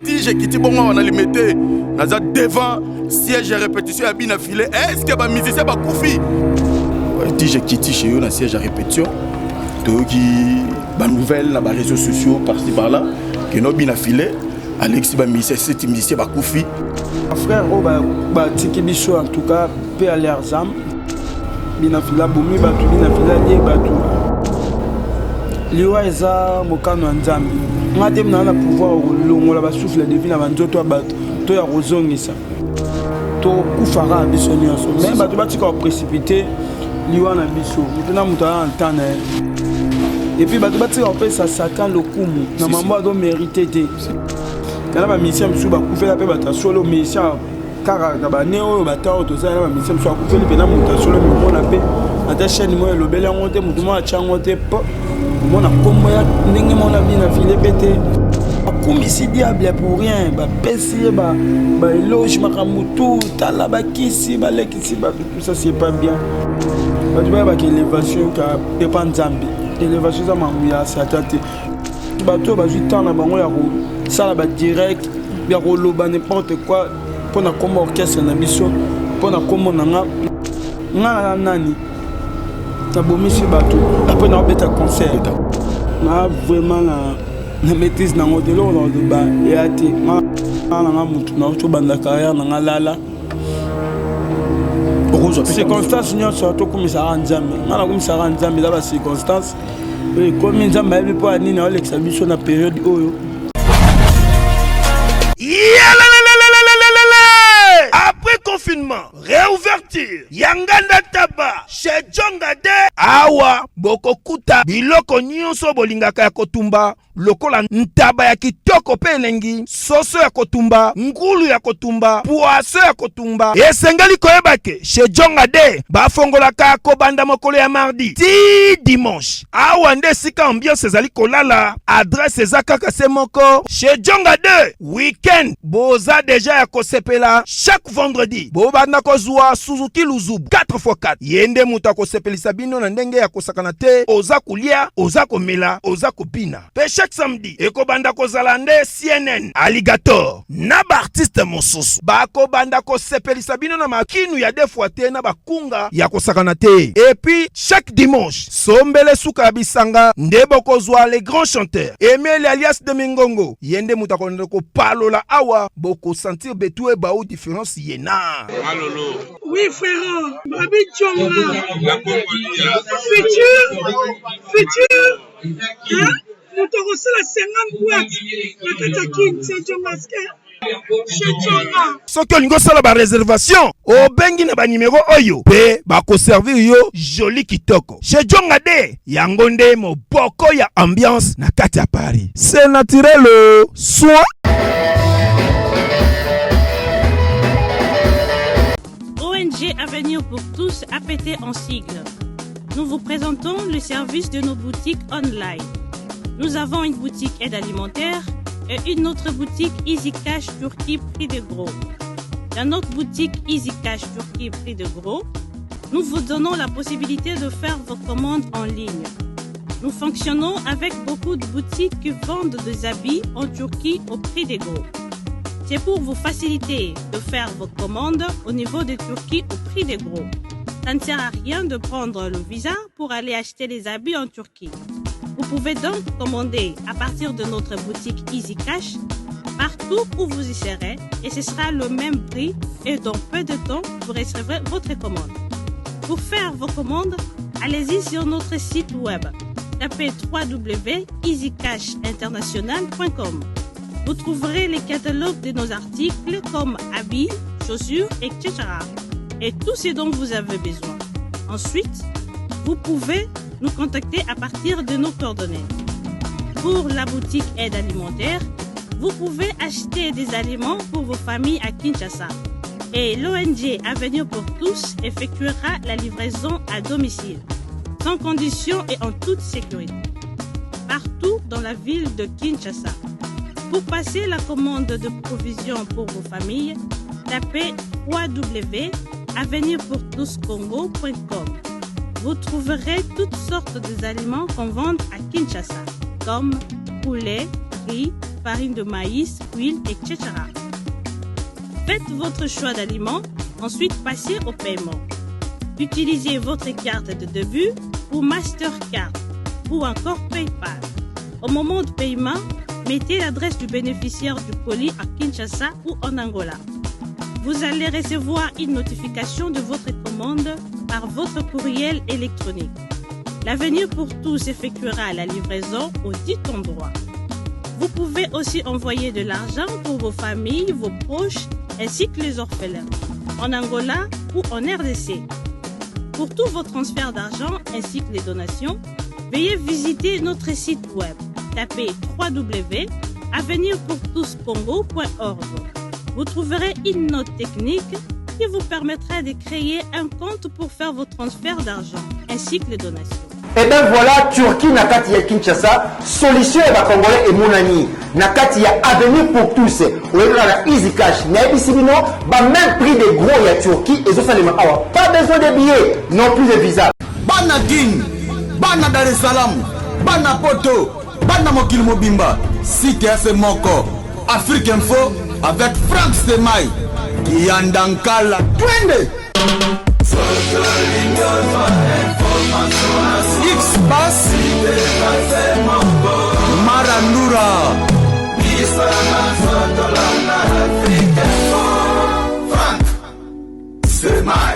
Tige ekiti bongo awa na Limete, naza devant siège ya répétition ya Bina Filet. Est-ce que ba musiciens bakufi? Tige ekiti chez yo na siège ya répétition, toyoki ba nouvelles na ba réseaux sociaux par-ci par-là que no Bina Filet alekisi ba musiciens, 7 musiciens bakufi. Frère oyo batiki biso, en tout cas paix à leurs âmes. Bina Filet abomi bato, Bina Filet alie bato. Liwa eza mokano ya Nzambe. Nga te naa na pouvoir kolongola basouffle de vie na banzoto ya bato to ya kozongisa. Tokufaka biso nyonso, mais bato batika koprécipite liwa na biso. Moto na moto aza na temps na ye. Et puis bato batika kopesa Satan lokumu na mambo azomérite te. Tala bamusicien mosusu bakufela mpe bato ya solo, musicien kaka na bane oyo bata oyo toza na bamusicien mosusu akufeli mpena moto ya solo, momona mpe ata chaîne moko elobeli yango te, motu moko atya yango te, po omona nkombo ya ndenge mona Bina Filet mpe te. Akumisi diable pour rien, bapesi ye baéloge, makambo tu, tala bakisi balekisi bato, tout ça c'est pas bien. Bato bayebaka élévation ka epa Nzambe, élévation eza makambo ya Satan te. Bato oyo bazwi temps na bango ya kosala badirect, ya koloba n'importe quoi mpo na kombo orchestre na biso, mpo na kombo na nga, nga na nani nabomisi bato, après naobeta concert na vraiment na maîtrise nango te. Eloko na koloba eya te. Nga na nga motu nauti obanda carrière na nga, lala circonstance nyonso, tokumisaka Nzambe. Nga nakumisaka Nzambe, eza bacirconstance oyo ekomi. Nzambe ayebi mpo ya nini aolekisa biso na période oyo. Yalalalalalalalala! Après confinement, réouverture ya Nganda Taba chez Jonga de awa, bokokuta biloko nyonso bolingaka ya kotumba, lokola ntaba ya kitoko mpe elengi, soso ya kotumba, ngulu ya kotumba, poisson ya kotumba. Esengeli koyeba ke chez Jonga de bafongolaka kobanda mokolo ya mardi ti dimanche. Awa nde esika ambiance ezali kolala. Adresse eza kaka se moko, chez Jonga 2. Weekend boza deja ya kosepela. Chaque vendredi bobanda kozwa Suzuki Luzubu 4x4. Ye nde moto akosepelisa bino na ndenge ya kosakana te. Oza kolia, oza komela, oza kobina. Mpe chaque samedi ekobanda kozala nde CNN Alligator na baartiste mosusu bakobanda kosepelisa bino na makinu ya deux fois te, na bakunga ya kosakana te. Et puis chaque dimanche, sombele suka ya bisanga, nde bokozwa les grands chanteurs Emile alias de Mingongo. Ye nde moto akolanda kopalola awa, bokosentir betu ebau différence ye na Malolo. Oui, frère, Babi Djonga. La Congolia. Futur, futur, hein? Moto akosala 50 boîte na kati ya Kin, c'est Djongaske. Chez Djonga. Soki olingi osala baréservation, obengi na banimero oyo mpe bakoservir yo joli kitoko. Chez Jonga de, yango nde moboko ya ambiance na kati ya Paris. C'est naturel, soin. ONG Avenir pour tous, APT en sigle. Nous vous présentons le service de nos boutiques online. Nous avons une boutique aide alimentaire et une autre boutique Easy Cash Turquie prix de gros. Dans notre boutique Easy Cash Turquie prix de gros, nous vous donnons la possibilité de faire vos commandes en ligne. Nous fonctionnons avec beaucoup de boutiques qui vendent des habits en Turquie au prix des gros. C'est pour vous faciliter de faire vos commandes au niveau de Turquie au prix des gros. Ça ne sert à rien de prendre le visa pour aller acheter les habits en Turquie. Vous pouvez donc commander à partir de notre boutique Easy Cash partout où vous y serez et ce sera le même prix et dans peu de temps, vous recevrez votre commande. Pour faire vos commandes, allez-y sur notre site web. Tapez www.easycashinternational.com. Vous trouverez les catalogues de nos articles comme habits, chaussures, etc. Et tout ce dont vous avez besoin. Ensuite, vous pouvez nous contacter à partir de nos coordonnées. Pour la boutique aide alimentaire, vous pouvez acheter des aliments pour vos familles à Kinshasa. Et l'ONG Avenir pour tous effectuera la livraison à domicile, sans condition et en toute sécurité, partout dans la ville de Kinshasa. Pour passer la commande de provisions pour vos familles, tapez www.avenirpourtouscongo.com. Vous trouverez toutes sortes d'aliments qu'on vend à Kinshasa, comme poulet, riz, farine de maïs, huile, etc. Faites votre choix d'aliments, ensuite passez au paiement. Utilisez votre carte de début ou Mastercard ou encore PayPal. Au moment de paiement, mettez l'adresse du bénéficiaire du colis à Kinshasa ou en Angola. Vous allez recevoir une notification de votre commande par votre courriel électronique. L'avenir pour tous effectuera la livraison au dit endroit. Vous pouvez aussi envoyer de l'argent pour vos familles, vos proches ainsi que les orphelins, en Angola ou en RDC. Pour tous vos transferts d'argent ainsi que les donations, veuillez visiter notre site web. Tapez www.avenirpourtouscongo.org. Vous trouverez une note technique qui vous permettra de créer un compte pour faire vos transferts d'argent ainsi que les donations. Et ben voilà, Turquie na kati ya Kinshasa, solution ya ba Congolais emonani na kati ya avenir pour tous. Oyekaka na Easy Cash, nayebisi bino ba même prix de gros ya Turquie ezosalema awa. Pas besoin de billets, non plus de visa. Bana Kin, bana Dar es Salaam, bana Poto, bana mokili mobimba, site ya se moko, Afrique Info avec Franck Semay, Kiyanda Nkala, twende! X Bass, Marandura. Franck Semay.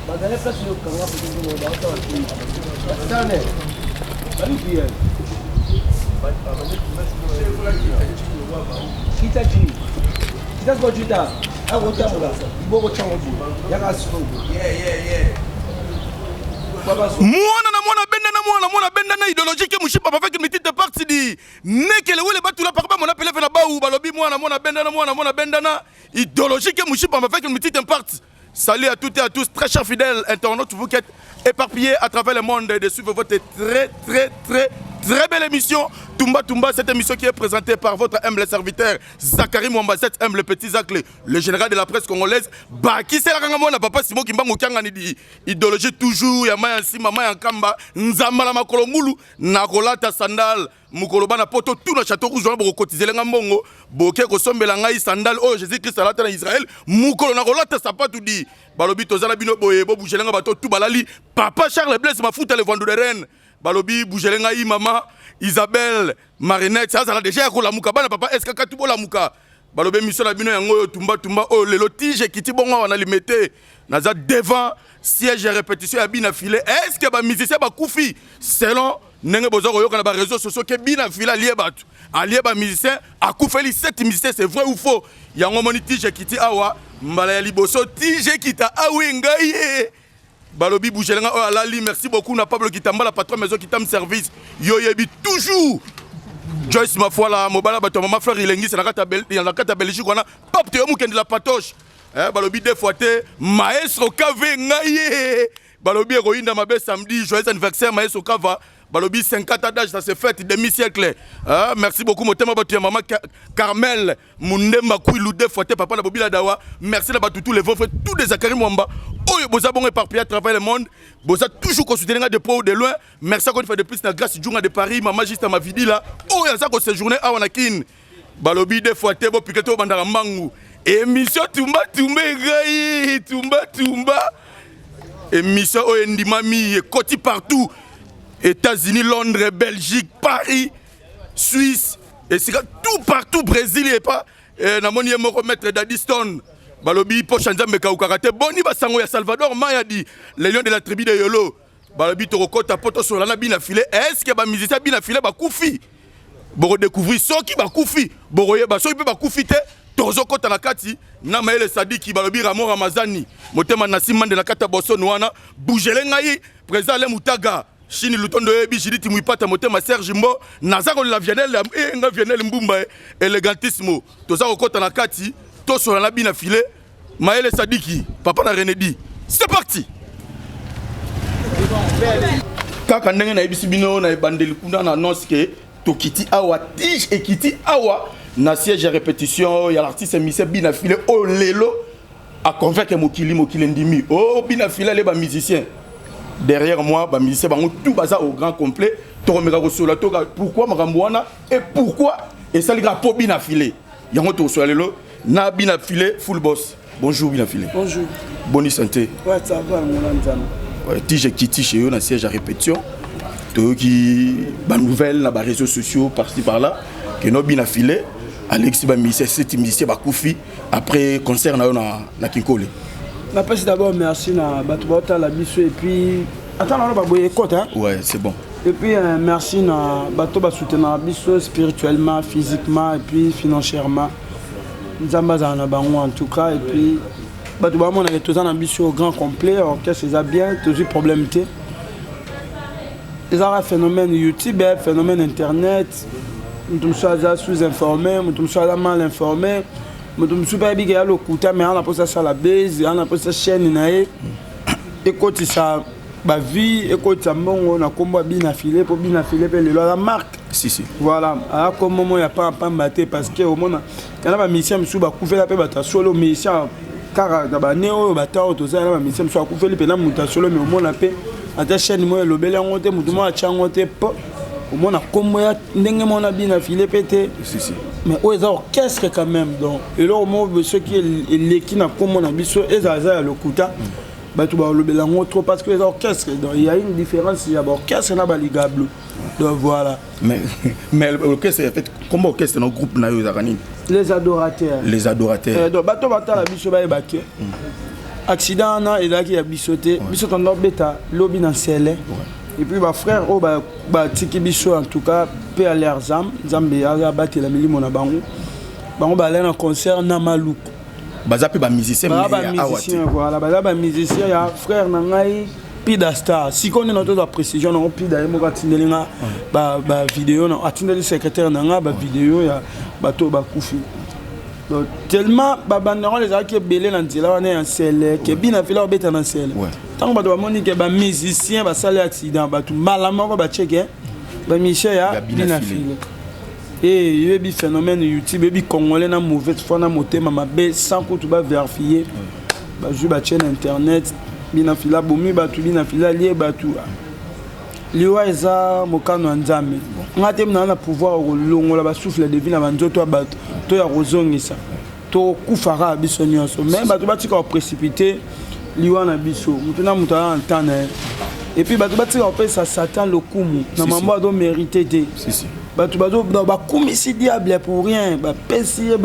Bazali place yo kanga ko ba ta Tane. Bali bien. Kita ji. Kita ko juta. Ako tambola. Iboko chango bu. Yaka slow. Yeah yeah yeah. Mwana na mwana benda na mwana mwana benda na idéologie ke mushipa avec une petite partie di nekele wele batula par ba mona pele na baou balobi mwana mwana benda na mwana mwana benda na idéologie ke mushipa avec une petite impact. Salut à toutes et à tous, très chers fidèles internautes, vous qui êtes éparpillés à travers le monde de suivre votre très très très très belle émission Tumba Tumba, cette émission qui est présentée par votre humble serviteur Zachary Mwamba, cet humble petit Zacle, le général de la presse congolaise. Baki c'est la mwana papa Simon Kimbangu Kiangani di idéologie toujours ya maya nsima maya nkamba nzamba na makolo ngulu nakolata sandale mokolo bana poto tout na château rouge wana bokokotizele nga mbongo boke kosombela ngai sandale oyo Jésus Christ alata na Israël mokolo nakolata sapatu di balobi tozala bino boye bobujele nga bato tout balali papa Charles Blaise Mafuta le vendu de reine balobi bujele ngai mama Isabelle Marinette azala deja ya kolamuka bana papa SKK tout bolamuka balobi émission na bino yango oyo tumba tumba oyo lelo tige ekiti bongo awa na limete naza devant siège ya répétition ya bina filet. Est-ce que ba musicien bakufi selon ndenge boza koyoka na ba réseaux sociaux ke bina filet alie bato alie ba musicien akufeli 7 musiciens, c'est vrai ou faux? Yango moni tige ekiti awa mbala ya liboso tige ekita awi ngai ye balobi bougelenga oyo alali. Merci beaucoup na Pablo Kitambala, patron maison Kitam service yo yebi toujours Joyce Mafuala mobala bato ya mama Fleur Ilengisa na kati ya Belgique wana pape te yo mokende la patoche eh, balobi deux fois te maestro kave ngai ye balobi ekoyinda mabe samedi joyeux anniversaire maestro kava balobi 50 ans d'âge, ça se fête demi siècle eh, merci beaucoup motema bato ya mama Carmel Mundemba Kwilu deux fois te papa na Bobila Dawa. Merci na bato tous les vôtres tous des Zachary Mwamba oyo boza bongo éparpillé à travers le monde, boza toujours considéré nga de près ou de loin. Merci encore une fois de plus na Grâce Djunga de Paris, mama Juste Mavidila oyo aza ko séjourner awa na Kin. Balobi deux fois te bo piquer to bandaka mbangu émission tumba tumba ngai tumba tumba émission oyo endimami ekoti partout États-Unis, Londres, Belgique, Paris, Suisse, esika tout partout Brésil et pas eh, namoni ye moko maître Daddy Stone balobi poche nzambe kaukaka te boni basango ya Salvador Mayadi le lion de la tribu de Yolo balobi tokokota po tosola na bina filet. Est-ce que ba musicien bina filet bakufi? Bokodécouvrir soki bakufi, bokoyeba soki mpe bakufi te. Tozokota na kati na mayele sadiki balobi Ramo Ramazani motema nasi mande na kati ya bosoni wana bougele ngai président Ale Mutaga Chini Lutondo yebi Judith Muipata motema Serge Mbo naza kolela Vienel eh, nga Vienel Mbumba eh, elegantismo toza kokota na kati tosola na bina filet mayele sadiki papa na Renedi, c'est parti. Kaka ndenge nayebisi bino na ebandeli kuna na annonce ke tokiti awa tige ekiti awa na siège ya répétition ya l'artiste musicien Bina Filet oyo lelo a convaincre mokili mokili ndimi oh Bina Filet ale ba musicien. Derrière moi, ba musicien bango tout baza au grand complet. Tokomeka kosola toka pourquoi makambo wana et pourquoi esali kaka po bina filet. Yango tokosola lelo na bina filet full boss. Bonjour bina filet. Bonjour. Bonne santé. Ouais, ça va mon nzambe. Ouais, tige kiti chez eux na siège à répétition. Toyoki ba nouvelle na ba réseaux sociaux par-ci par-là que no bina filet Alexis ba musicien sept musicien bakufi après concert na yo na Kinkole. Napesi d'abord merci na bato baotala biso et puis ata naloba boye ekota, hein? Ouais, c'est bon. Et puis merci na bato basoutenaka biso spirituellement, physiquement et puis financièrement. Nzambe azala na bango en tout cas. Et puis bato bamonaka toza na biso au grand complet, orchestre eza bien, tozwi problème te. Ezalaka phénomène YouTube, phénomène internet. Moto mosusu aza sous informé, moto mosusu aza mal informé, moto mosusu mpe ayebi ke ya lokuta, mais ana mposa asala base, ana mposa chaîne na ye ekotisa bavie, ekotisa mbongo na nkombo ya bina file, mpo bina file mpe lelo aza marque. Si, si. Voilà, aza nkombo moko ya pamba te, parce que omona yana bamusicien mosusu bakufela mpe bato ya solo, musicien kaka na bane oyo bata oyo toza, yana bamusicien mosusu akufeli mpe na moto ya solo, mais omona mpe ata chaîne moko elobeli yango te, moto moko atya yango te, po omona nkombo ya ndenge mona bina file mpe te. Si, si. Mais oyo eza orchestre quand même, donc eloko moko soki eleki na nkombo na biso ezala eza ya lokuta, bato balobela yango trop, parce que eza orchestre. Donc il y a une différence ya baorchestre na baligablo, donc voilà. Mais orchestre, en fait, comment orchestre na groupe na yo ezalaka nini? Les Adorateurs. Les Adorateurs. Donc bato batala biso bayeba ke accident wana ezalaki ya biso te. Biso tanda obeta lobi na nsele et puis bafrère oyo batiki biso, en tout cas mpe à leurs âmes, Nzambe abatela milimo na bango. Bango balai na concert na Maluku. Baza mpe bamusicien? Baza bamusicien, voilà, baza bamusicien ya frère na ngai Pida Star. Sikoyo nde na tozwa précision nango, Pida ye moko atindeli nga bavideo, atindeli secrétaire na nga bavideo ya bato oyo bakufi. Donc tellement babanderole ezalaki ebele na nzela wana ya nsele ke bina fila obeta na nsele, ntango bato bamoni ke bamusicien basali accident, bato mbala moko bacheke bamusicien ya bina file. E yoyebi phénomène YouTube, yebi Congolais na mauvaise foi na motema mabe, sans kutu baverifie, bazwi batie na internet: bina fila abomi bato, bina fila alie bato. Liwa eza mokano ya Nzambe. Nga te naa na pouvoir kolongola basouffle de vie na banzoto ya bato to ya kozongisa. Tokufa kaka biso nyonso, mais bato batika koprécipite liwa na biso. Motu na moto aza na temps na ye. Et puis bato batika kopesa Satan lokumu na mambo azomérite te. Bato bakumisi diable pour rien, bapesi ye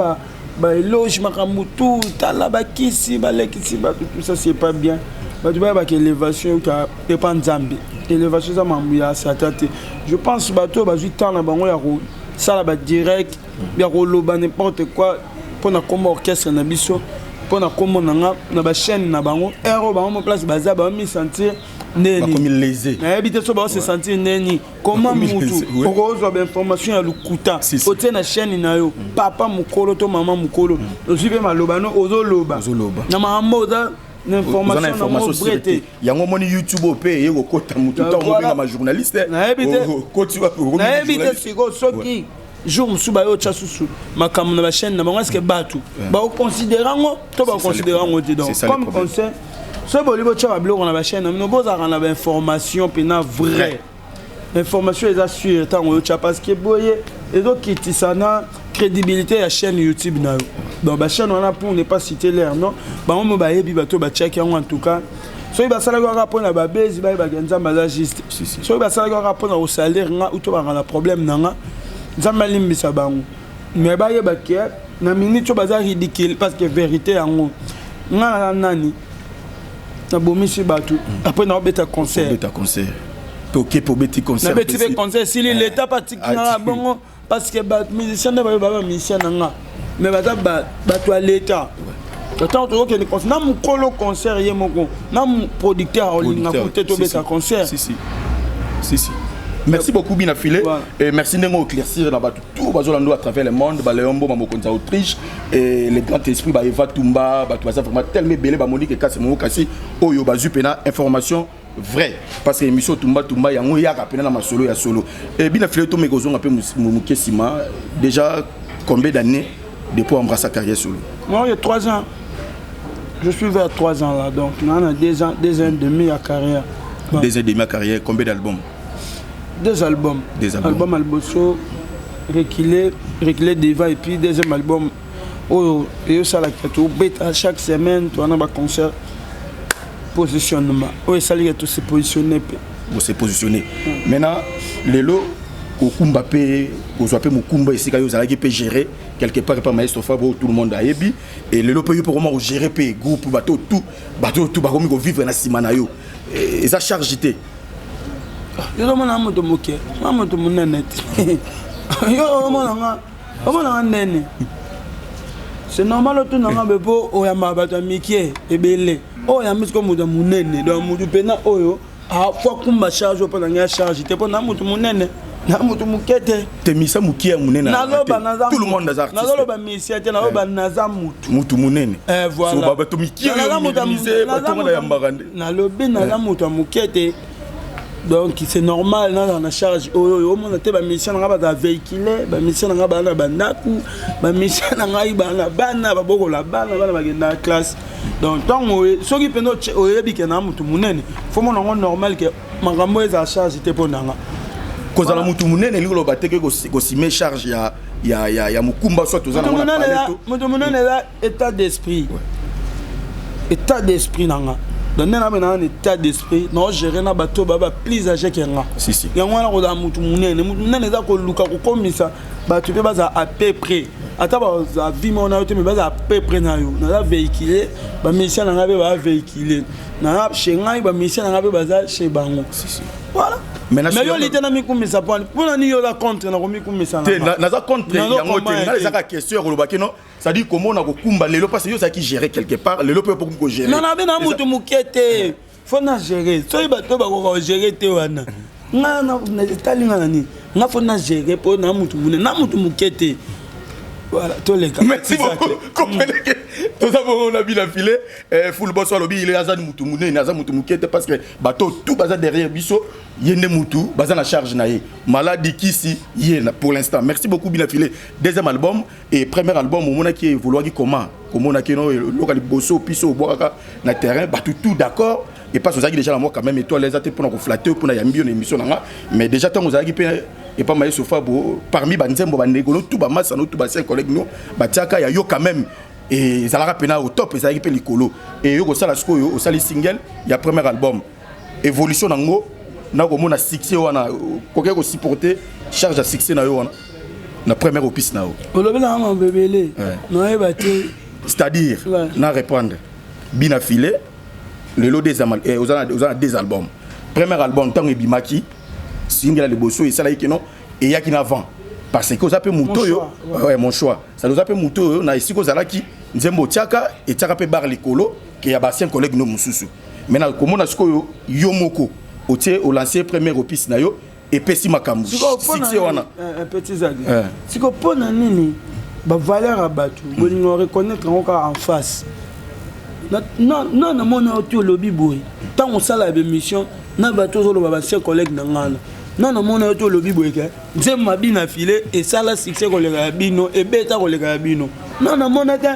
baéloge, makambo tu tala, bakisi balekisi bato, tout ça c'est pas bien. Bato bayebaka élévation euta epa Nzambe, élévation eza makambo ya Satan te. Je pense bato oyo bazwi temps na bango ya kosala badirect, ya koloba n'importe quoi mpo na kombo orchestre na biso, mpo na kombo na nga na bachaîne na bango, heure oyo bango mo place baza baomisentir ndeni, nayebi te so bao se sentir ndeni. Comment mutu okozwa bainformation ya lokuta, otie na chaîne na yo? Papa mokolo to mama mokolo, ozwi mpe maloba no, ozoloba na makambo oza na information nango vrai te. Yango omoni YouTube oyo mpe eye kokota motu ntango mobengama journaliste. Nayebi te sikoyo soki jour mosusu bayo otya susu makambo na bachaîne na bango, est-ce bato bakoconsidere yango to bakoconsidere yango te? Donc comme conseil, soki bolingi botya babiloko na bachaîne na bino, bozalaka na bainformation mpena vrai, information eza sûre ntango oyotya, parce que boye ezokitisa na crédibilité ya chaîne YouTube na yo. Donc bachaîne wana, pour ne pas citer leur nom, bango mo bayebi bato batiaki yango. En tout cas soki basalaki kaka mpona babezi, bayebaka Nzambe aza juste. Soki basalaki kaka mpona kosalir nga uto baka na problème na nga, Nzambe alimbisa bango, mais bayeba ke na minute oyo baza ridicule, parce que vérité yango, nga naza nani? Nabomisi bato, après naobeta concert. Obeta concert mpe oke mpe obeti concert. Nabeti mpe concert esili, leta mpe atiki nga bongo, parce que bamusicien nde bayo baba musicien na nga, mais baza bato ya leta. Ntango tozokende concert na mokolo concert, ye moko na producteur olinga te tobeta concert. Si, si. Si, si. Merci beaucoup Bina Filet. Voilà. Et merci ndenge éclaircir na bato tout bazolanda à travers le monde, ba Léon Mboma mokonzi ya Autriche et les grands esprits, ba Eva Tumba, bato baza vraiment tellement ebele, ba Monique Kasi Mongo kasi oyo bazwi pena information vrai, parce que émission Tumba Tumba yango yaka pena na masolo ya solo. Et Bina Filet, to mekozonga pe moke nsima, déjà combien d'années depuis embrasser carrière solo? Moi, il y a 3 ans. Je suis vers 3 ans là, donc on a 2 ans, 2 ans et demi à carrière. 2 ans et demi ya carrière, combien d'albums? Deux albums. Deux albums. Album ya liboso, Reculer, Reculer devant, et puis deuxième album oyo eyosalaka tobeta chaque semaine, towana baconcert, Positionnement, oyo esalika tose positionne mpe. Bose positionner. Maintenant, lelo kokumba mpe kozwa mpe mokumba esika yo ozalaki mpe gérer quelque part epa maestro Fabro, tout le monde ayebi. Et lelo mpe yo mpe koma kogérer mpe groupe, bato tout bakomi kovivre na nsima na yo. Eza charge te? Yo ozomona moto moke, nga moto monene te. Yo omonanga, omonanga ndene, c'est normal otunanga be mpo oyambaka bato ya mike ebele. Oyo oyambi siko moto ya monene, donc motu mpena oyo afo akumba charge oyo, mpo na ngai ya charge te, mpo na motu monene na motu moke te. Te, misa mokie ya monene. Naloba naza Tout le monde aza artiste. Nazoloba misia te, naloba naza mutu. Mutu monene. Eh, voilà. So, bato mikie oyo minimize bato wana yambaka nde. Nalobi naza moto ya moke te, donc c'est normal nazala na charge oyo. Oyo omona te, bamusicien na ngai bazala véhicule, bamusicien na ngai baa na bandako, bamusicien na ngai baa na bana, babokola bana, bana bakendaka classe. Donc ntango soki mpenza oyebi ke na motu monene, faut mona yango normal ke makambo ezala charge te mpo na nga. Kozala mutu monene elingi koloba te ke kosime charge ya mokumba, soit toza Moto nango na monene palais to moto monene eza état d'esprit, état d'esprit na nga. Donc nde nabe na état d'esprit, naogérer na bato baa ba plus âgé ke nga. Si, si. Yango wana kozala motu monene, motu monene eza koluka kokomisa bato mpe bazala à peu près, ata bazala vie moko na yo te, mais bazala à peu près na yo. Naza véhicule, bamusicien na ngai mpe baa véhicule naza chez ngai, bamusicien na ngai mpe baza chez bango. Voilà. Maintenant, Mais yo lite na mikumisa pwani mpona nini? Yo oza contre na komikumisa? Te, naza contre yango te. Nga ezaka question ya koloba ke non, c'est-à-dire komona kokumba lelo, parce que yo ozalaki gérer quelque part, lelo mpe okomi kogérer. Non, nabe na motu moke te, faut na gérer. Soki bato bakoka kogérer te wana, nga etali nga na nini? Nga faut na gérer mpo na motu monene, na motu moke te. Voilà, toleka. Merci beaucoup. Comprenez toza bongo na Bina File full boss. Alobi ile aza mutu monene, aza mutu moke te, parce que bato tout baza derrière biso, ye nde mutu baza na charge na ye, maladi kisi ye na pour l'instant. Merci beaucoup, Bina File. Deuxième album et premier album, omonaki évoluaki comment? Omonaki no eloka liboso biso obwakaka na terrain, bato tout d'accord, et parce ozalaki déjà na mwa quand même étoile, eza te mpona koflatter, mpona yambi yo na émission na nga, mais déjà ntango ozalaki mpe epa mayeso Fabo, parmi banzembo bandeko no tu, bamasa no tu, bancien collègue no batiaka ya yo quand même ezalaka mpena au top, ezalaki mpe likolo. E yo kosala sikoyo, osali single ya premier album, évolution nango na komona succès wana, koki kosupporter charge ya succès na yo wana na première opus na yo? Olobi na nga mabebele, nayeba te. C'est-à-dire na reprendre Bina Filet lelo oza na deux albums. Premier album, ntango ebimaki, single ya liboso esalaki keno eyaki na vent, parce que oza mpe moto oyo, ouais, mon choix sali, oza mpe moto oyo na esika ozalaki, nzembo otiaka etiaka mpe bar likolo ke ya baancien collègue no mosusu. Maintenant, komona sikoyo yo moko otie olance première opus na yo, epesi makambo, succès wana. Petit Zadi, siko mpo na nini bavaleur ya bato bolingo reconnaître yango kaka en face? Non, namoni yo te, olobi boye ntango osala bémission na bato, ozoloba baancien collègue na ngana. Non, namoni yo te, olobi boye ke nzembo Bina File esala succès koleka ya bino, ebeta koleka ya bino. Non, namona te.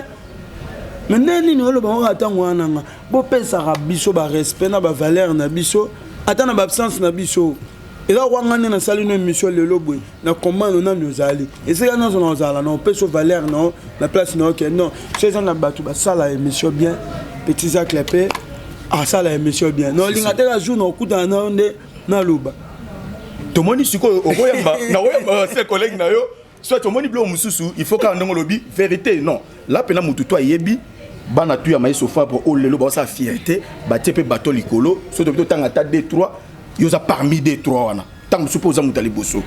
Mais nde nini oloba ngo kaka ntango wana? Nga bopesaka biso barespect na bavaleur na biso, ata na baabsence na biso. Eza kwanga nde nasali no émission lelo boye na commande nani ozali esika nyonso na ozala na opesa valeur na yo na place na yo ke non, so eza na bato basala émission bien, petit Zacle mpe asala émission bien, na olinga te ka jour na okutana na yo nde naloba. Tomoni sikoyo okoyamba, nakoyamba se collègue na yo, soit omoni biloko mosusu, il faut kaka ndenge olobi vérité. Non, la mpena motu to ayebi bana tu ya mayeso Fabre oyo lelo baosala fierté, batie mpe bato likolo. So tobi totanga ata 2 3, yo oza parmi 2 3 wana, ntango mosusu mpe oza moto ya liboso.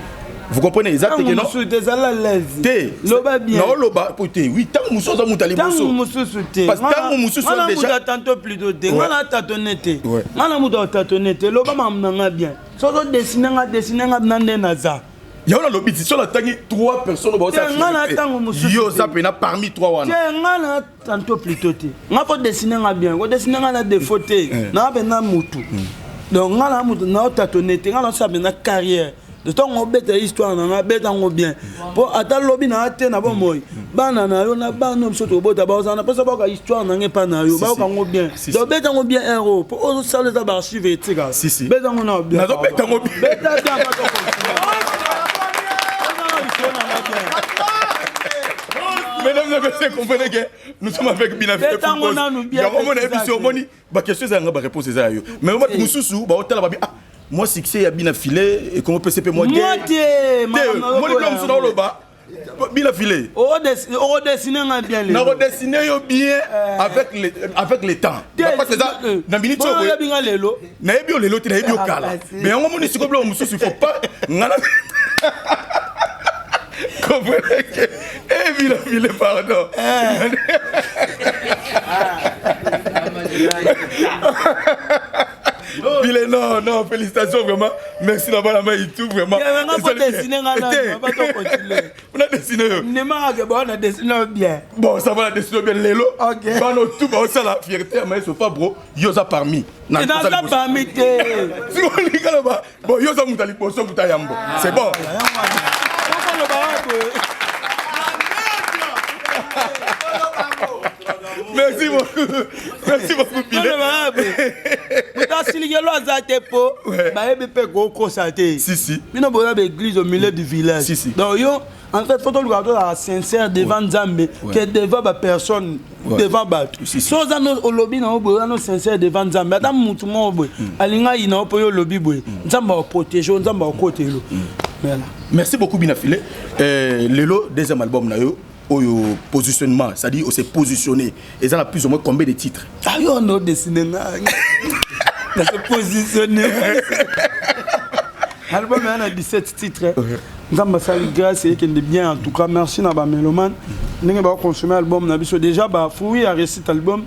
Vous comprenez? Eza te ke non. Mosusu te, ezala l'aise. Te. Loba bien. Naoloba po te, oui, ntango mosusu oza moto ya liboso. Ntango mosusu te. Parce que ntango mosusu Nga na déjà moto ya tantôt plutôt te, nga na tatone te, nga na moto ya tatone te. Loba makambo na nga bien. Soki odessiner nga, dessiner nga na nde naza. Yango nalobi ti so natangi trois personnes Te, nga na ntango mosusu yo oza te. mpena parmi trois wana. Te, nga na tantôt plutôt te. Nga faut dessiner nga bien, kodessiner nga na défaut te. Naa mpenza mutu, donc nga na mutu naotatone te, nga naosala mpenza carrière. Ntango obeta histoire na nga, beta yango bien, mpo ata lobi na te na bomoi, bana na yo na bana biso tobota bazala na mposa bayoka histoire na nga epa na yo, bayoka yango bien. Donc beta yango bien ero, mpo ozosala eza baarchive etikala. Beta yango na bien. Nazobeta yango bien. Beta bien. Mesdames et messieurs, comprenez que nous sommes avec Bina File. Yango mona yebi si omoni ba question eza nga ba réponse eza yo. Mais bato mosusu ba otala babi ah moi succès ya Bina File et comment PCP moi Moi te moni biloko mosusu naoloba Bina File. Okodessine nga bien lelo. Nakodessine yo bien avec le temps. Parce que eza na minute oyo. Oyebi nga lelo. Nayebi yo lelo te, nayebi yo kala. Mais yango moni sikoyo biloko mosusu il faut pas nga na comprenez que eh Bina File pardon. Bile non non félicitations vraiment merci na bana mai tout vraiment. On a dessiné yo. On a dessiné bien. Bon ça va la dessiner bien lelo. Bana tout ba osala fierté ya maestro Fabro yo za parmi. Naza parmi te. Sikolinga loba bon yo za mutu ya liboso mutu ya yambo. C'est bon. Merci beaucoup. Merci beaucoup, Pile. Moto asilikelo aza te po bayebi mpe kokosa te. Si, si. Bino boza ba église au milieu du village. Si, si. Donc yo, en fait, faut toluka tozala sincère devant Nzambe que devant ba personne, devant bato. Si, si. So oza no olobi na yo boye, oza no sincère devant Nzambe. Ata mutu moko boye, alinga yina yo po yo olobi boye. Nzambe akoprotege yo, Nzambe akokotela yo. Voilà. Merci beaucoup Bina File. Lelo deuxième album na yo oyo positionnement, c'est-à-dire on s'est positionné. Et ça a plus ou moins combien de titres? Ah yo no dessiné nga. Na se positionné. Album ya na 17 titres. Nzambe asali grâce ekende bien en tout cas merci na ba mélomane. Ndenge ba consommer album na biso déjà ba fruit ya réussite album.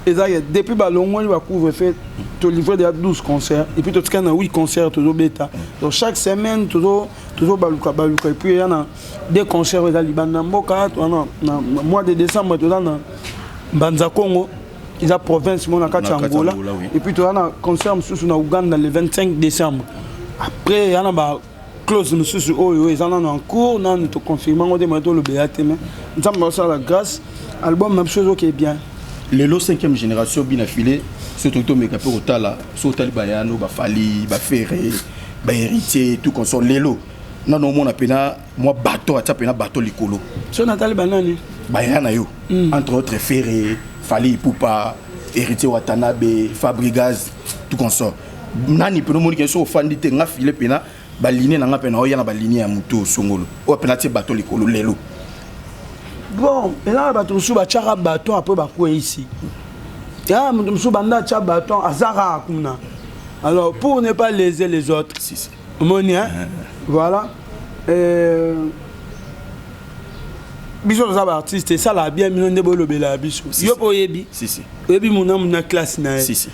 Eza ya depuis ba longoli ba couvre-feu to livrer déjà 12 concerts et puis to tika na 8 concerts tozo beta. Donc chaque semaine tozo tozo baluka baluka et puis ya na deux concerts eza libanda mboka to na na mois de décembre toza na Mbanza Congo eza province mo na kati ya Angola et puis toza na concert mosusu na Ouganda le 25 décembre. Après ya na ba clause mosusu oyo eza nano en cours nanu to confirme yango te moye tolobela te mais Nzambe asala grâce album na biso ezoke bien. Lelo 5e génération Bina File surtout tomeka mpe kotala so otali bayano bafali bafere bahéritier tout consort lelo nano omona mpena mwa bato atia mpena bato likolo so natali banani baya na yo entre autres Ferre, Fally Ipupa, Héritier Watanabe, Fabregas tout consort nani mpena omoni ke so ofandi te nga file mpena baline na nga mpena oya na baline ya motu osongolo oyo mpena atie bato likolo lelo. Bon, eza na bato mosusu batiaka baton apres bakweyisi. Ya moto mosusu banda atya baton aza kaka kuna. Alors pour ne pas léser les autres. Si, si. Omoni hein? Voilà. Biso toza baartiste esalaka bien bino nde bolobelaka biso. Yo mpo oyebi. Si, si. Oyebi mona mona classe na ye. Si, si.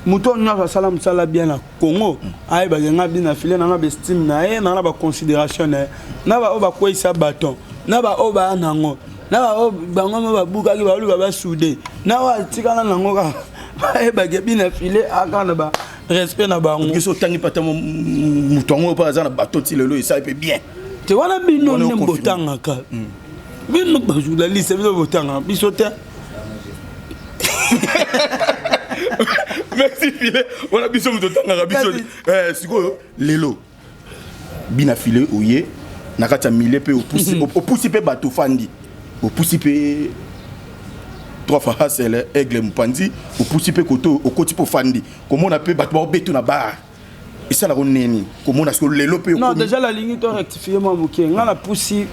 Moto oyo nyonso asala mosala bien na Congo, ayebaka nga Bina File na nga baestime na ye, na nga baconsidération na ye. Na ba oyo bakweyisa baton, na ba oyo baya nango, na ba oyo bango mo babukaki baluka basude, na oyo atikala nango kaka bayebaka Bina File aka na ba respect na bango. Biso otangi pata moto yango mpo aza na bato ti lelo esali mpe bien. Te wana bino Wana nde oconfirme. botangaka. Bino ba journaliste bino botangaka biso te. Merci File. Wana biso moto otangaka biso. Sikoyo lelo Bina File oye na kati ya milieu mpe opusi opusi mpe bato ofandi opusi mpe trois fois hasele aigle mopanzi opusi mpe koto okoti mpe ofandi komona mpe bato baobeto na bar esalaka nini komona sikoyo lelo mpe Non, déjà nalingi to rectifier mwa moke. Nga napusi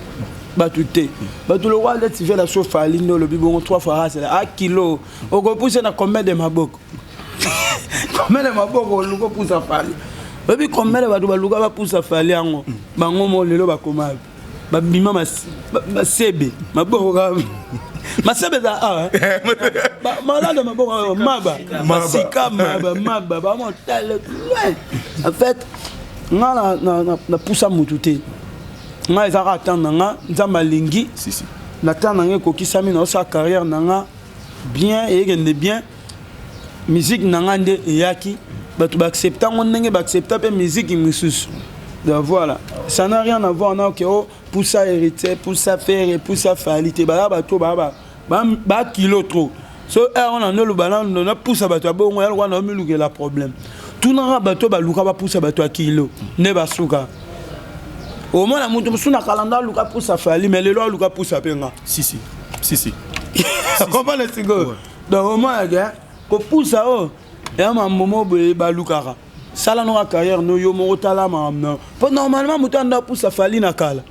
bato te. Bato lokwa nde tivela so Fally nde olobi bongo trois fois hasele a kilo okopuse na combien de maboko? Combien de maboko oluka opusa Fally? Oyebi combien de bato baluka bapusa Fally yango bango mo lelo bakoma babima masebe maboko kaka masebe eza awa malade maboko awa, maba masika maba maba bamotale loin. En fait nga napusa mutu te. Nga eza kaka temps na nga Nzambe alingi Si, si. na temps na nga ekokisami na osala carrière na nga bien eyekende bien. Musique na nga nde eyaki bato baaccepta yango ndenge baaccepta mpe musique mosusu. Donc voilà, ça n'a rien à voir na ke oh pusa Héritier, pusa Ferre, pusa Fally te. Baza bato ba ba ba kilo trop. So eh on en oloba na na pusa bato ya bongo ya lokwa na omilukela problème. Tunaka bato baluka bapusa bato ya kilo nde basuka. Omona moto mosusu na kalanda aluka pusa Fally, mais lelo aluka pusa mpe nga. Si si si si. Comprendre sikoyo. Donc omona ke kopusa oyo ya mambo boye balukaka. Sala noka carrière no yo moko, tala makambo na yo, mpo normalement moto anda apusa Fally na kala,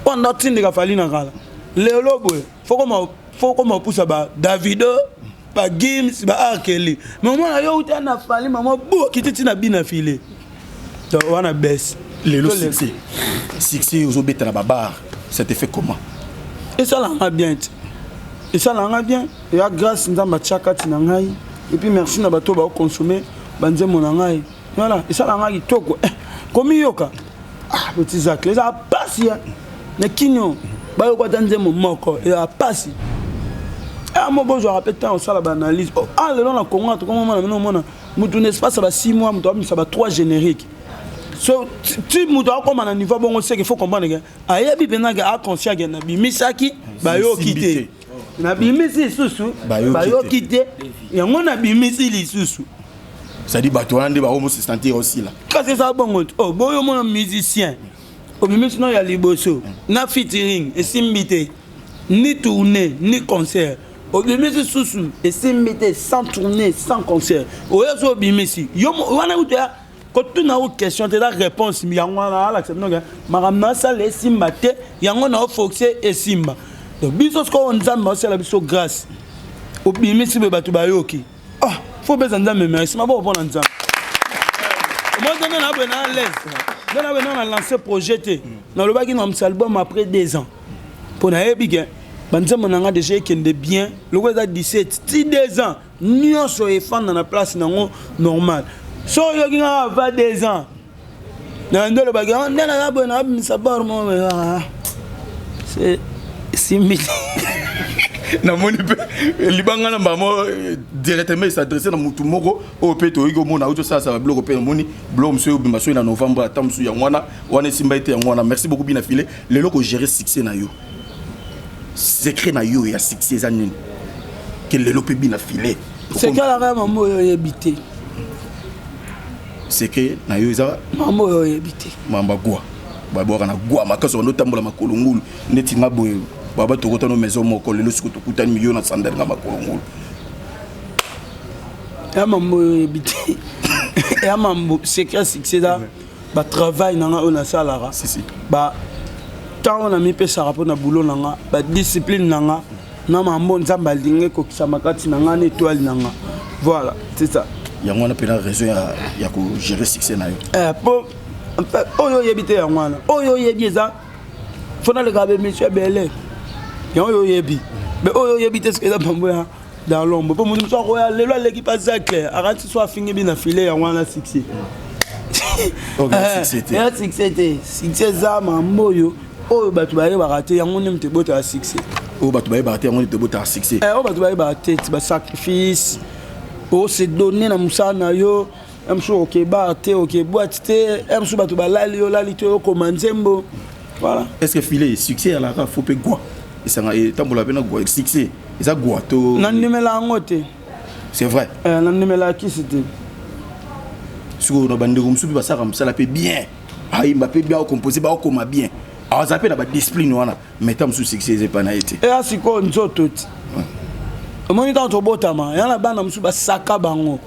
oyo anda atindika Fally na kala, lelo boye faut koma opusa ba Davido, ba Gims, ba R. Kelly. Mais omona yo uta na Fally, mama bu okiti ntina bina file. Donc wana baisse. Lelo succès ozobeta na babar, ça te fait comment? Esalanga bien te, esalanga bien. Eya grâce Nzambe atia kati na ngai, et puis merci na bato baokonsome banzembo na ngai. Voilà, esalanga kitoko. Eh, komiyoka, ah, petit Zacle, ezala pasi ya na kino bayoka ata nzembo moko, ezala pasi. Mo bozwaka mpe ntango osala baanalyse. Oh, ah, lelo na Congo tokomomona bino, omona mutu na espace ya ba 6 mois, moto abimisa ba 3 générique. So ti moto akóma na niveau bongo, seke faut comprendre ke ayebi mpenza ke aconscient ke nabimisaki, bayoki te, nabimisi lisusu, bayoki te, yango nabimisi lisusu. C'est-à-dire bato wana nde bakomo se sentir osila. Kasi eza bongo. Oh, boyo omona musicien obimisi no ya liboso na featuring, esimbi te, ni tournée ni concert. Obimisi susu, esimbi te, sans tournée, sans concert. Oyo so obimisi yo wana kutu ya kotuna o question te, eza réponse. Yango wana alakisa bino ke makambo na asala esimba te, yango na oforce esimba. Donc biso sikoyo, Nzambe asala biso grâce, obimisi boye, bato bayoki. Ah, faut beza Nzambe merci, maboko mpona Nzambe. Moi nde na boye na l'aise, nde na boye na lancé projet te. Nalobaki na misa album après 2 ans, mpo nayebi ke banzembo na nga déjà ekende bien. Lokola eza 17 ti 2 ans, nyonso efanda na place nango normal. So oyoki nga ava 2 ans na nde olobaki nde naza boye, nabimisa bor mo simbi. Namoni mpe libanga na mbamo directement esadresse na motu moko oyo mpe toyoki komona auti osalasa babiloko mpe namoni biloko mosusu obima soki na novembre, ata mosusu yango wana wana esimba ete yango wana. Merci beaucoup bina file. Lelo kogérer succès na yo, secret na yo ya succès eza nini ke lelo mpe bina file? Secret nanga, mambo oyo oyebi te. Secret na yo eza? Mambo oyo oyebi te. Mamba gwa babwaka na gwa makasi, bando otambola makolo ngulu neti nga boye. Baba tokotano maison moko, lelo siko tokutani milio na sandale, nga makolo ngulu. Ya mambo oyo oyebi te, ya mambo secret succès eza batravail na nga oyo nasalaka, ba ntango na mipesaka mpo na boulot na nga, badiscipline na nga na mambo Nzambe alingi ekokisama kati na nga na étoile na nga. Voilà, c'est ça. Yango wana mpena raison ya kogérer succès na yo. Po oyo oyebi te, yango wana. Oyo oyebi eza fo naleka baémission ebele. Yango oyo oyebi, mais oyo oyebi te, soki eza mambo ya dans l'ombre, mpo moto mosusu akoya lelo aleki mpa Zacle, akati so afingi bina file, yango wana succès. Ya succès te. Succès eza mambo oyo oyo bato bayebaka te, yango nde moto ebotaka succès. Oyo bato bayebaka te, yango nde ebotaka succès. Oyo bato bayebaka te, ti basacrifice ose donne na mosala na yo. Ya mosusu okeba te, oke boîte te, ya mosusu bato balali yo, olali te, okoma nzembo. Voilà. Est ce que file succès alaka fo mpe gwa esanga etambola mpe na gwa? Succès eza gwa to? Nandimela yango te. C'est vrai. Nandimela kisi te. Sikoyo na bandeko mosusu mpe basalaka mosala mpe bien, ayimba mpe bien, akompose, baokoma bien, aza mpe na badiscipline wana, mais ta mosusu succès eza epai na ye te. Eya sikoyo nzoto ti omoni ntango tobotama ya na bana mosusu basaka bango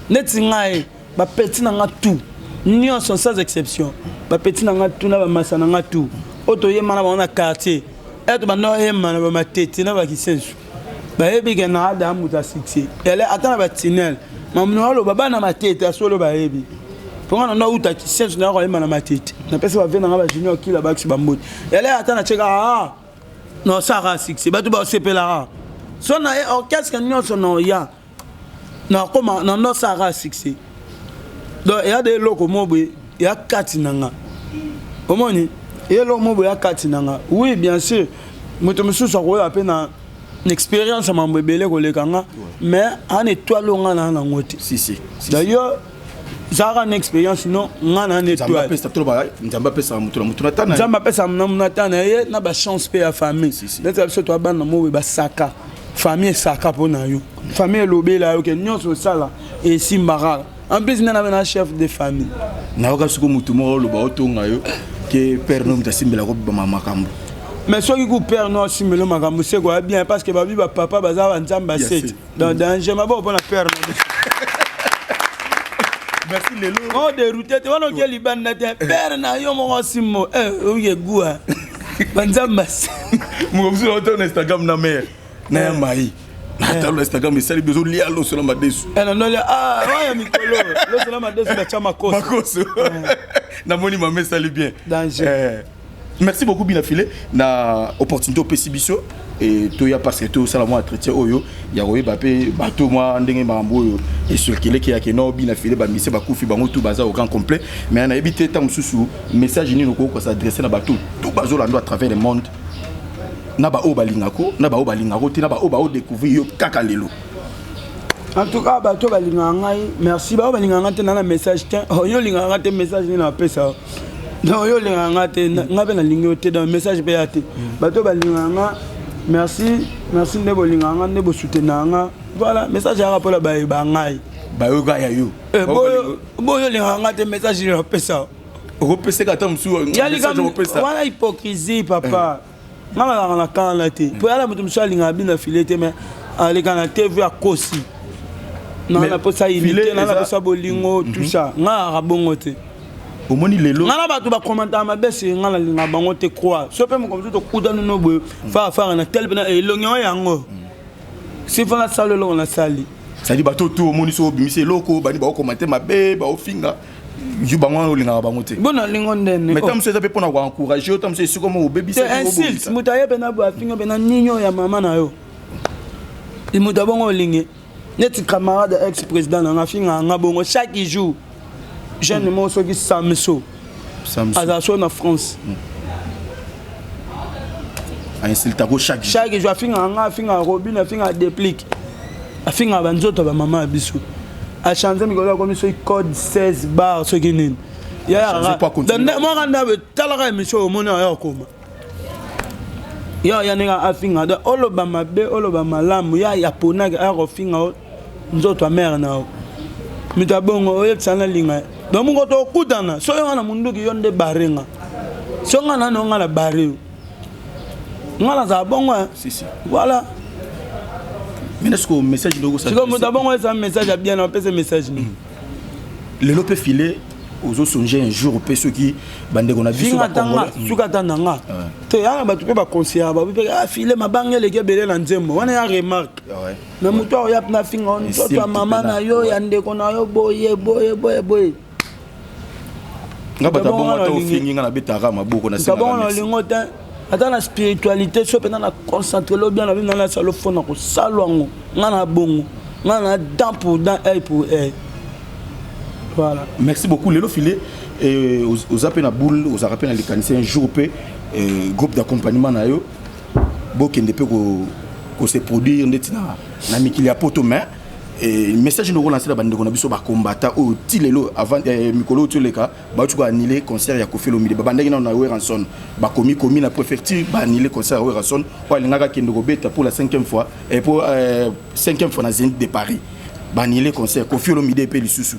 neti ngai, bapeti na nga tout nyonso sans exception, bapeti na nga tout na bamasa na nga tout oyo toyemba na bango na quartier, e tobanda oyemba na bamatete na bakisensu, bayebi ke na ada moto ya succès ele. Ata na batinele mamino aloba bana matete asolo bayebi mponga na ndo auta kisensu na koyemba na matete, napesi bave na nga bajunior kila bakisi bambote ele. Ata na cheka ah nosaka succès, bato basepelaka so na ye orchestre nyonso na oya nakoma na nosaka succès. Donc eya de eloko mo boye ya kati na nga, omoni eloko mo boye ya kati na nga. Oui, bien sûr, moto mosusu akoyoka mpe na expérience ya mambo ebele koleka nga, mais ana étoile oyo nga na nango te. Si, si. D'ailleurs. Zalaka na expérience no nga na na étoile. Nzambe apesaka moto na moto na tana. Nzambe apesaka na moto na tana ye na ba chance pe ya famille. Neti biso to bana mowe basaka. Famille esaka mpo na yo. Famille elobela yo ke nyonso osala esimbaka. En plus nana na chef de famille. Nayoka siko moto moko oloba otonga yo ke père no moto asimbelaka bama makambo. Mais soki ku père no asimbelo makambo seko ya bien parce que babi ba papa baza ba nzambe aseti. Donc danger maboko mpona père na biso. Merci lelo. Oh dérouté te wana oke libanda te père na yo moko simbo eh oye goût. Ba nzambe aseti. Mokomosusu na na Instagram na mère na ya mai. Natala Instagram esali biso lia loso na madesu. Eh na nolia ah waya mikolo loso na madesu batia makoso. Makoso. Namoni mama esali bien. Danger. Eh. Merci beaucoup Bina Filet na opportunité opesi biso et toya parce que tosala mwa entretien oyo ya koyeba mpe bato mwa ndenge makambo oyo ecirculeki ya ke no Bina Filet bamise bakufi bango tout baza au grand complet mais nayebi te ntango mosusu message nini okoki kosadresse na bato tout bazolanda à travers le monde na baoyo balingako na baoyo balingako te na baoyo baodécouvrir yo kaka lelo. En tout cas bato balingaka ngai merci, baoyo balingaka ngai te na na message te. Oyo olingaka ngai te, message nini napesa? Non, yo olingaka ngai te, ngai mpe nalingi yo te, donc message mpe ya te. Bato balingaka nga merci, merci nde bolingaka nga, nde bosoutenaka nga. Voilà, message yaka mpona bayeba ngai. Bayoka ya yo. Boyo olingaka nga te, message nini napesa? Okopeseka ata mosusu wana hypocrisie papa. Nga nazalaka na kana te po yala moto mosusu alingaka bino file te, mais aleka na TV akosi na na posa unité, na na posa bolingo, tout ça. Nga azalaka bongo te. Omoni lelo nga na bato bakomantaka mabe se nga nalingaka bango te croire so mpe mokomosusu tokutani no boye farafara na tel mpena elongi yango yango sifo nasala eloko nasali. C'est-à-dire bato tu omoni so obimisi eloko bani baokomante mabe baofinga yo, bango wana olingaka bango te. Bo nalingo ndene. Mais ntango mosusu eza mpe mpona koencourage yo, ntango mosusu esika moko obebisa. Insulte moto aye mpena boye afinga mpena nini oyo ya mama na yo, moto abongo olingi neti camarade ex président nanga afingaka nga bongo chaque jour, jeune moko soki Samso azala so na France. Ainsultako chaque jour. Chaque jour afingaka nga, afingaka Robin, afingaka Déplique, afingaka banzoto ya bamama ya biso. Achange mikolo akomi soki code 16 bar soki nini mwaka nda talaka émission omoni aya okoma ya ya ndenge afinga. Donc oloba mabe, oloba malamu, ya ya ponaki aya kofinga nzoto ya mare na yo, moto abongo oyebisa nalinga. Donc moko tokutana so yo nga na munduki, yo nde bare nga, so nga nani nga na bare yo, nga nazala bongo. Voilà. Maintenant sikoyo message ndoko. Sikoyo moto abongo eza message ya bien, apesa message nini? Lelo mpe file ozosonge un jour mpe soki bandeko na biso. Suka ata na nga te, ya na bato mpe baconseillaka babi mpe ah, file mabanga eleki ebele na nzembo wana ya remarque. Mais moto aoya mpe nafinga nzoto ya mama na yo, ya ndeko na yo, boye boye boye boye. Nga bato abongo ata ofingi nga nabetaka maboko na bongo na olingo te. Ata na spiritualité so mpenza na concentre lo bien na bino nasala fo na kosala yango nga na bongo nga na dent pour dent, œil pour œil, voilà. Merci beaucoup. Lelo file oza mpe na boule, ozalaka mpe na likanisi un jour mpe groupe d'accompagnement na yo bokende mpe kose produire ndeti na mikili ya poto, mais message ndoko lancer na bandeko na biso bakombata oyo ti lelo avant mikolo oyo tioleka bauti koannule concert ya Koffi Olomide, babandaki nano na Werrason, bakomi komi na préfecture, baannule concert ya Werrason oyo alingaka akende kobeta pour la cinquième fois et pour cinquième fois na Zénith de Paris. Baannule concert Koffi Olomide mpe lisusu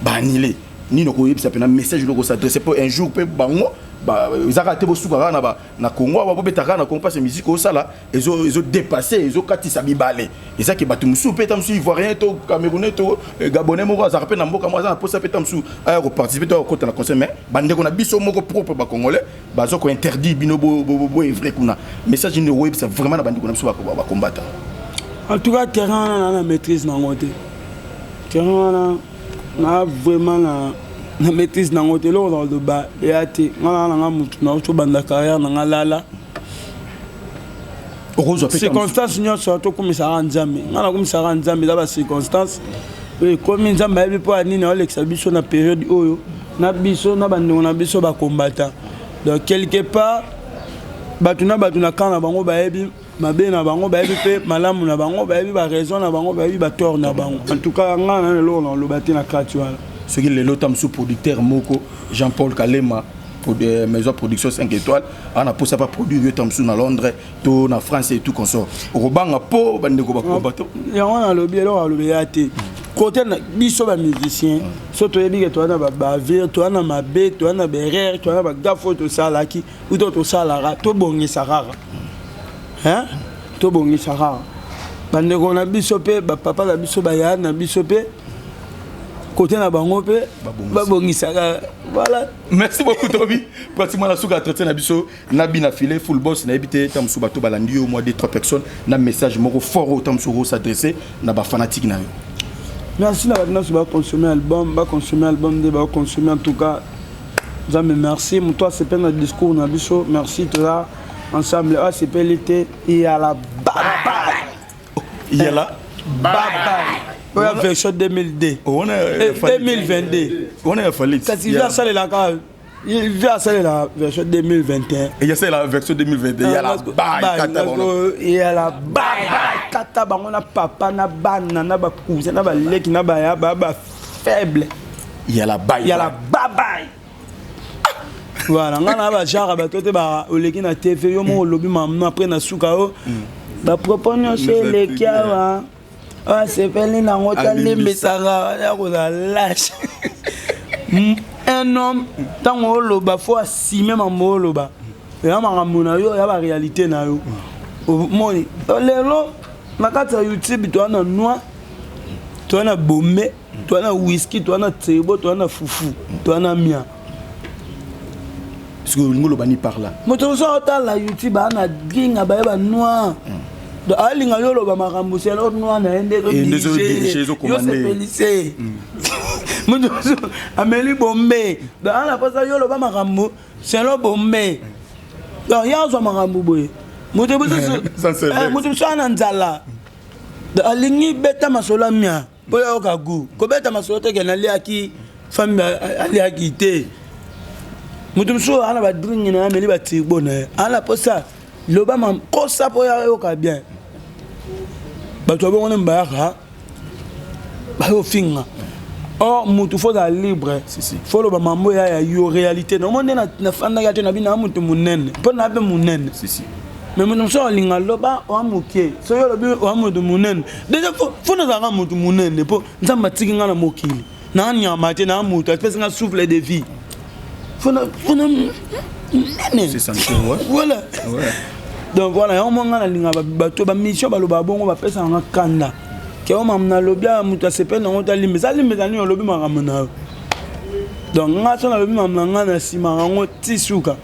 baannule. Nini okoyebisa mpena message ndoko s'adresse mpo un jour mpe bango eza kaka te bosuka kaka na Congo awa, bobeta kaka na Congo, parce musique osala ezodépasse, ezokatisa bibale, ezaki bato mosusu mpe ta mosusu ivoirien to camerounais to gabonais moko azalaka mpe na mboka moko aza na posa mpe ta mosusu aya koparticipe to akokota na concert, mais bandeko na biso moko propre bacongolais baza kointerdire bino boevre kuna. Message nini okoyebisa vraiment na bandeko na biso bakombata? En tout cas terrain wana na maîtrise nango te, terrain wana na vraiment na maîtrise nango te. Eloko na koloba eya te, nga na nanga motu nauti obanda carrière na nga lala circonstance nyonso tokumisaka Nzambe. Nga nakumisaka Nzambe, eza bacirconstance oyo ekomi, Nzambe ayebi mpo ya nini aolekisa biso na période oyo na biso na bandeko na biso bakombata. Donc quelque part bato na bato na camp na bango bayebi mabe na bango, bayebi mpe malamu na bango, bayebi baraison na bango, bayebi batort na bango. En tout cas nga na eloko na koloba te na kati wana. Soki lelo ta mosusu producteur moko Jean-Paul Kalema, maison production 5 étoiles, ana posa pa produire yo ta mosusu na Londres to na France et tout consort, okobanga mpo bandeko bakoba to? Yango nalobi, eloko alobi ya te. Kote na biso bamusicien, so toyebi ke toza na babavire, toza na mabe, toza na baerreur, toza na bagaffe oyo tosalaki uto tosalaka, tobongisa kaka, hein? Tobongisa kaka. Bandeko na biso mpe bapapa na biso, bayaya na biso mpe, kote na bango mpe babongisaka, voilà. Merci beaucoup Tobi. Pratiquement na suka entretien na biso na bina filet full boss. Nayebi te, ta mosusu bato balandi yo, moi deux trois personnes na message moko fort oyo ta mosusu okos'adresse na bafanatique na yo. Merci na bato nyonso baconsommer album, baconsommer album nde baconsommer. En tout cas, Nzambe merci. Moto asepeli na discours na biso, merci, toza ensemble. Oyo asepeli te, yala bye. Yala bye. Oyo version 2002. Wana 2022. Wana ya Fally. Kasi vi asalelaka, vi asalela version 2021. Eyasalela version 2021. Yala bye, kata bango. Yala bye, kata bango na papa na bana na bacousin na baleki na baya ba bafaible. Yala bye. Yala bye. Voilà, nga na bagenre bato te. Oleki na TV, yo moko olobi mamno, après na suka o bapropos nyonso eleki awa, oyo asepeli nango talimbisaka, ya kozala lâche. Un homme, ntango oloba, faut asime mambo oloba, eya makambo na yo, ya baréalité na yo. Omoni lelo na kati ya YouTube, toza na noix, toza na bombe, toza na whisky, toza na tsebo, toza na fufu, toza na mia. Parce que olingi oloba ni par là? Moto mosusu aotala YouTube, aa na dinga baye banoir, donc alinga yo oloba makambo selo noir na ye nde. Nde ezodirige, ezocommande. Yosepelise moto mosusu ameli bombe, donc ana mposa yo oloba makambo selo bombe. Donc ye azwa makambo boye. Moto mosusu Ça, c'est vrai. Moto mosusu ana nzala, donc alingi beta masolo amia mpo yoyoka gu kobeta masolo teke naliaki, famille aliaki te. Moto mosusu ana badringi na ye, ameli batirbo na ye, ana mposa loba makosa mpo yayoka bien. Bato ya bongo nde bayaka bayofinga. Or mutu faut ozala libre. Si, si. Faut loba mambo ya yo réalité. Nomo nde nafandaki te na bino na mutu monene mpo na mpe monene. Si, si. Mais moto mosusu alinga loba oa moke. Soki olobi oa moto monene déjà, faut nazalaka moto monene mpo Nzambe atiki nga na mokili, naa nyama te, naa moto, apesi nga souffle de vie, faut na nene. C'est sentir, ouais. Voilà. Donc voilà, yango mwa nga nalinga bato bamission balobaka bongo, bapesaka nga kanda ke o mamu nalobi awa, moto asepeli nango talimbisa, alimbisa nini? Olobi makambo na yo. Donc nga so nalobi makambo na nga, na nsima yango ti suka.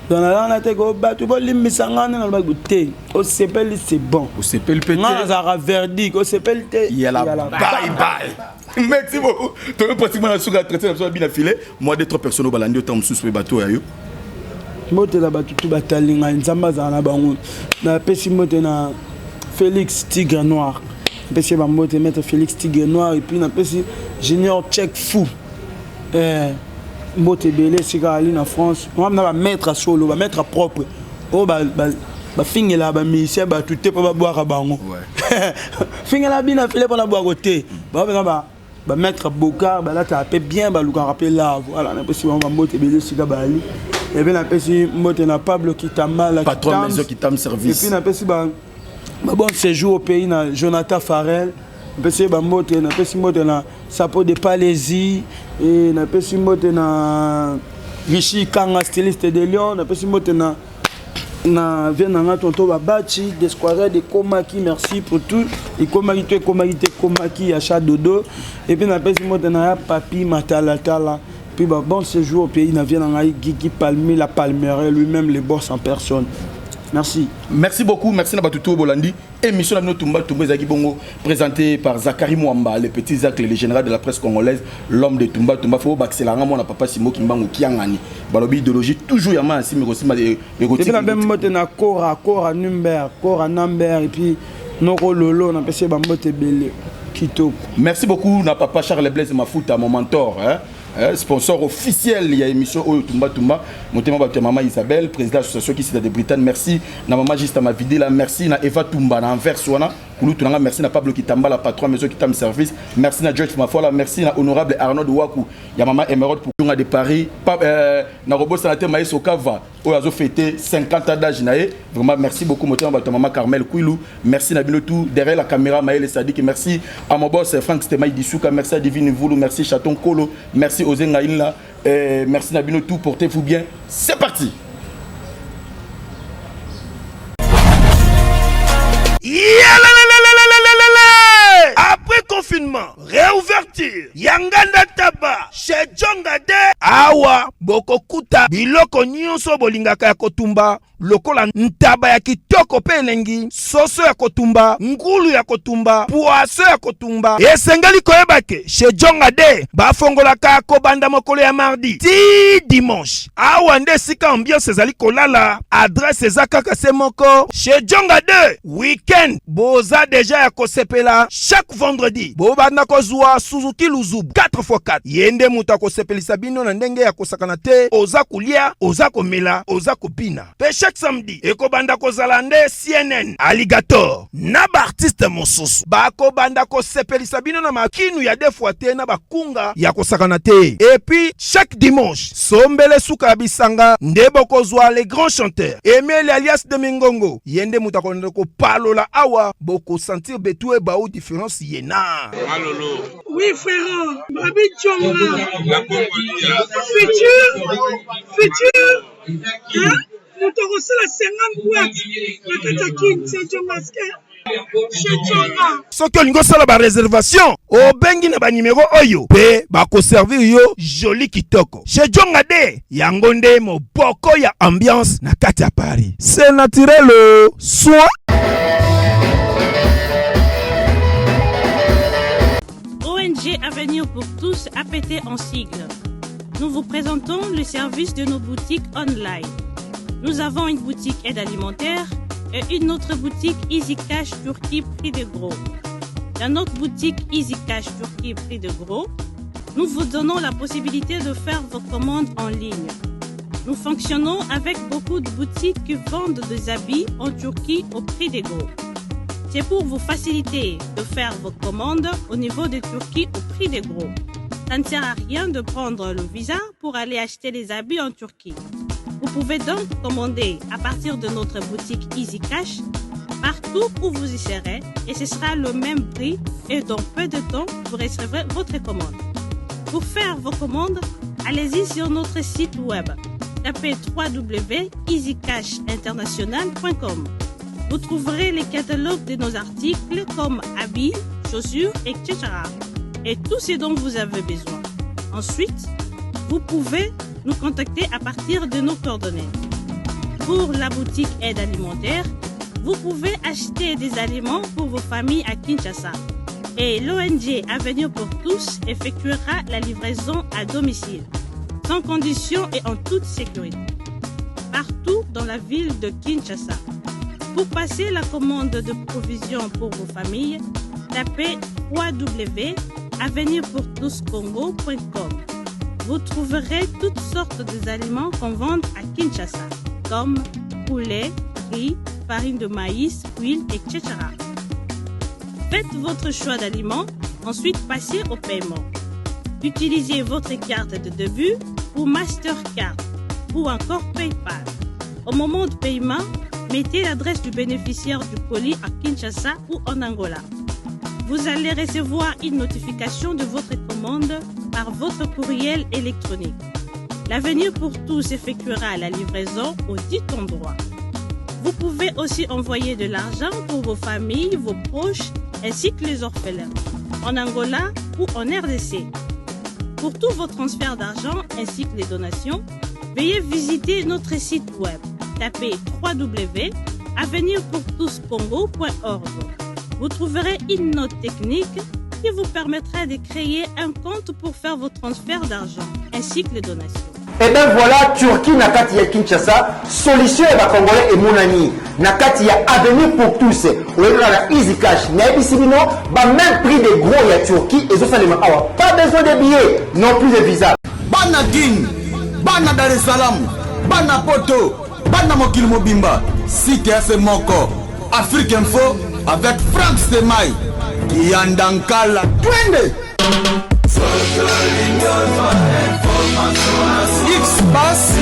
Donc nazalaka te ko bato bolimbisa nga nde nalobaki te. Osepeli, c'est bon. Osepeli mpe. Nga nazalaka verdict: osepeli te. Yala bye bye. Merci beaucoup Toyo. Pratiquement na suka entretien na biso na bina filet, moi deux trois personnes oyo balandi yo, ntango mosusu mpe bato ya yo. Mbote na bato tu batali ngai, Nzambe azala na bango. Napesi mbote na Félix Tigre Noir, napesi ye bambote, maître Félix Tigre Noir. Et puis napesi Junior Check Fou, mbote ebele esika ali na France. Nga na bamaître solo, bamaître propre oyo bafingelaka bamusicien bato te mpo babwaka bango, fingela bina file mpona bwako te. Bao mpenza bamaître bocard, balataka mpe bien, balukaka mpe la. Voilà, napesi bango bambote ebele esika bali. Et puis napesi mbote na Pablo Kitambala. Patron maison Kitam Service. Et puis napesi ba bon séjour au pays na Jonathan Farel, napesi ye bambote. Napesi mbote na Sapo de Palaisie e napesi mbote na Richi Kanga, styliste de Lyon. Napesi mbote na vie na nga tonto Babachi Desquared ekomaki. Merci pour tout. Ekomaki to ekomaki te, ekomaki ya Cha Dodo. Et puis napesi mbote na ya Papi Matalatala. Puis bah, bon séjour au pays na vie na ngai Gigi Palmi, la Palmeraie lui-même, le boss en personne. Merci. Merci beaucoup, merci na bato bolandi émission na bino Tumba Tumba. Ezalaki bongo présenté par Zachary Mwamba, le petit Zacle, le général de la presse congolaise, l'homme de Tumba Tumba. Faut bakiselanga mwana papa Simo Kimbangu Kiangani. Balobi idéologie toujours ya ma nsimi kosima. Et puis na mbote na Kora, Kora Number, Kora Number, et puis Noko Lolo, napesi ye bambote ebele. Kitoko. Merci beaucoup na papa Charles Blaise Mafuta, mon mentor, hein? Eh, sponsor officiel ya émission oyo Tumba Tumba motema bato ya mama Isabelle président association Kisita de Bretagne merci na mama Gista Mavidela merci na Eva Tumba na Anvers wana kulutu nanga merci na Pablo Kitambala patron maison Kitam service merci na George Mafola merci na honorable Arnaud Waku ya mama Emeraude Pukunga de Paris pa, euh, na robosana te Maestro Kava oyo azo fêter 50 ans d'âge na ye vraiment merci beaucoup motema bato ya mama Carmel Kwilu merci na bino tout derrière la caméra Maël Sadik merci à mon boss Franck Stemay Disuka merci à Divine Voulou merci Chaton Kolo merci Ozenga Inla euh, merci na bino tout portez-vous bien c'est parti. Après confinement, réouverture ya nganda taba chez Djonga de awa bokokuta biloko nyonso bolingaka ya kotumba lokola ntaba ya kitoko mpe elengi, soso ya kotumba, ngulu ya kotumba, poaso ya kotumba. Esengeli koyeba ke chez Djonga de bafongolaka kobanda mokolo ya mardi ti dimanche. Awa nde esika ambiance ezali kolala, adresse eza kaka se moko chez Djonga de Weekend boza deja ya kosepela chaque vendredi bobanda kozwa Suzuki Luzubu 4x4 ye nde moto akosepelisa bino na ndenge ya kosakana te oza kolia oza komela oza kobina pe chaque samedi ekobanda kozala nde CNN Alligator na baartiste mosusu bakobanda kosepelisa bino na makinu ya deux fois te na bakunga ya kosakana te et puis chaque dimanche sombele suka ya bisanga nde bokozwa les grands chanteurs Emile alias de Mingongo ye nde moto akolanda kopalola awa bokosentir betu ebau différence ye na Malolo. Oui frère, Babi Djonga. La Congolia. Futur, futur, hein? Moto akosala 50 boîte na kati ya Kin, c'est Djonga Soki olingi osala ba reservation, obengi na ba numero oyo pe bakoservir yo joli kitoko. Chez Djonga de, yango nde moboko ya ambiance na kati ya Paris. C'est naturel soin. ONG Avenir pour tous APT en sigle. Nous vous présentons le service de nos boutiques online. Nous avons une boutique aide alimentaire et une autre boutique Easy Cash Turquie prix de gros. Dans notre boutique Easy Cash Turquie prix de gros, nous vous donnons la possibilité de faire vos commandes en ligne. Nous fonctionnons avec beaucoup de boutiques qui vendent des habits en Turquie au prix des gros. C'est pour vous faciliter de faire vos commandes au niveau de Turquie au prix des gros. Ça ne sert à rien de prendre le visa pour aller acheter les habits en Turquie. Vous pouvez donc commander à partir de notre boutique Easy Cash partout où vous y serez et ce sera le même prix et dans peu de temps, vous recevrez votre commande. Pour faire vos commandes, allez-y sur notre site web. Tapez www.easycashinternational.com. Vous trouverez les catalogues de nos articles comme habits, chaussures, etc. Et tout ce dont vous avez besoin. Ensuite, vous pouvez nous contacter à partir de nos coordonnées. Pour la boutique aide alimentaire, vous pouvez acheter des aliments pour vos familles à Kinshasa. Et l'ONG Avenir pour tous effectuera la livraison à domicile, sans condition et en toute sécurité, partout dans la ville de Kinshasa. Pour passer la commande de provisions pour vos familles, tapez www.avenirpourtouscongo.com. Vous trouverez toutes sortes d'aliments qu'on vend à Kinshasa, comme poulet, riz, farine de maïs, huile, etc. Faites votre choix d'aliments, ensuite passez au paiement. Utilisez votre carte de début ou Mastercard ou encore PayPal. Au moment de paiement, mettez l'adresse du bénéficiaire du colis à Kinshasa ou en Angola. Vous allez recevoir une notification de votre commande par votre courriel électronique. L'avenir pour tous effectuera la livraison au dit endroit. Vous pouvez aussi envoyer de l'argent pour vos familles, vos proches ainsi que les orphelins, en Angola ou en RDC. Pour tous vos transferts d'argent ainsi que les donations, veuillez visiter notre site web. Tapez www.avenirpourtouscongo.org. Vous trouverez une note technique qui vous permettra de créer un compte pour faire vos transferts d'argent ainsi que les donations. Et ben voilà, Turquie na kati ya Kinshasa, solution ya ba Congolais emonani na kati ya avenir pour tous. Oyebaka na Easy Cash, nayebisi bino ba même prix de gros ya Turquie ezosalema awa. Pas besoin de billets, non plus de visa. Bana Kin, bana Dar es Salaam, bana Poto, bana mokili mobimba, site ya se moko. Afrique Info avec Frank Stemay. Kiyanda Nkala, twende! X-Bass.